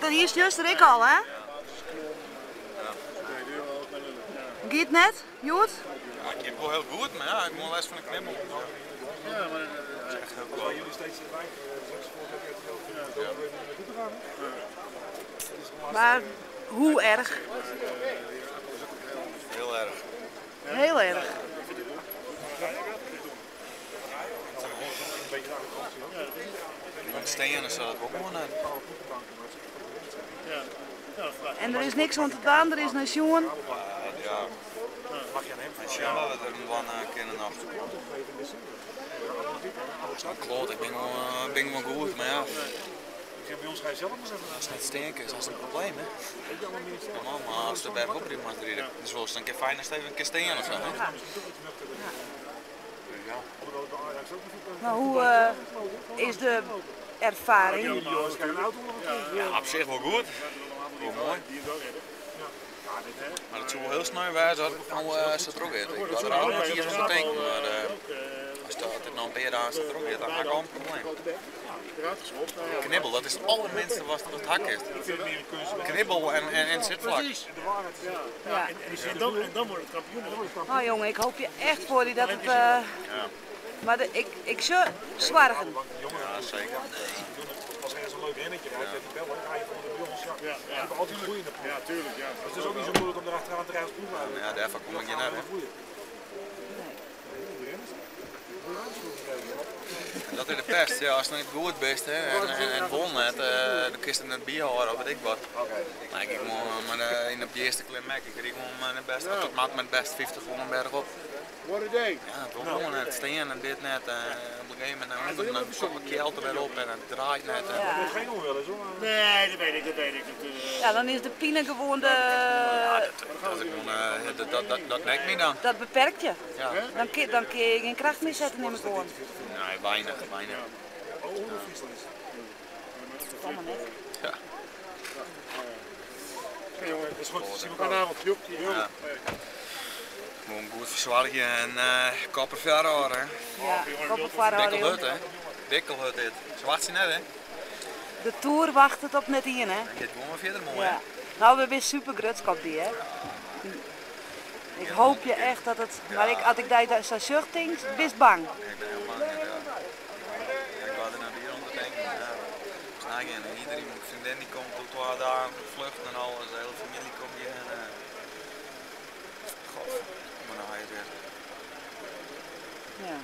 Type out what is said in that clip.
Dat hiest juster ek al, hè? Giet net, hjoed? Ja, it giet wol hiel goed, mar ja, ik wol lêst fan de knibbel. Dat is echt hiel klote. Mar hoe erch? Hiel erch. Hiel erch. Gewoan stean en sa, dat wol gewoan net. En der is niks oan te dwaan, der is nei sjoen. Ja, mei sjen wat we der oan dwaan kinne noch. Kloot, ik bin gewoan goed, mar ja. Ast net stean kinst, hast in probleem hè. Normaal, mar ast de berch op ride moatst ride, dus wolst in kear fijn ast even kinst stean of sa. Ja. Mar hoe is de erfaring? Ja, op sich wol goed. Wol moai. Mar it soe wol hiel sneu wêze as it no sa trochgiet. Ik doar der eigentlik net iens oan te tinken, mar as dit noch in pear dagen sa trochgiet, dan ha ik al in probleem. Knibbel, dat is it alderminste watst ha kinst. Knibbel en it sitflak. Ja. Oh jonge, ik hoopje echt foar dy dat it. Mar de, ik sjoch soargen. Ja, seker. Ja, dêrfoar kom ik hjir net, hè. En dat is de pest, ja, ast net goed bist hè, en it wol net, dan kinst it net byhâlde of wit ik wat. Mar ik gewoan mei de, yn op de earste klim ek, ik ried gewoan mei de bêste, as it moat mei de bêste 50 wol in berch op. Ja, it wol gewoan net, stean en dit net, op in gegeven momint dan komt de kjeld der wer op en it draait net. Ja, dan is de pine gewoan de. Ja, dat is gewoan, dat nekt my dan. Dat beperkt je. Dan kin dan kin je gjin kracht mear sette nim ik oan. Nee, weinich, weinich. Stomme net. Ja. Gewoan goed fersoargje en kop der foar hâlde. Ja, kop der foar hâlde. Dikkelhurd hè. Dikkelhurd dit. Se wachtsje net hè. De toer wachtet op net ien hè. It giet gewoan wer fierder moai hè. No, we binne super grutsk op dy hè. Ik hoopje echt dat it, mar ik, as ik dy sa sjoch tink, bist bang. Ik bin hiel bang, ja. Ik doar der net wier oan te tinken, ja. Snijgean, iedereen, myn freondin dy komt oer twa dagen vluchten en alles, de hiele famylje komt hjir en God, mar no ha je it wer. Ja.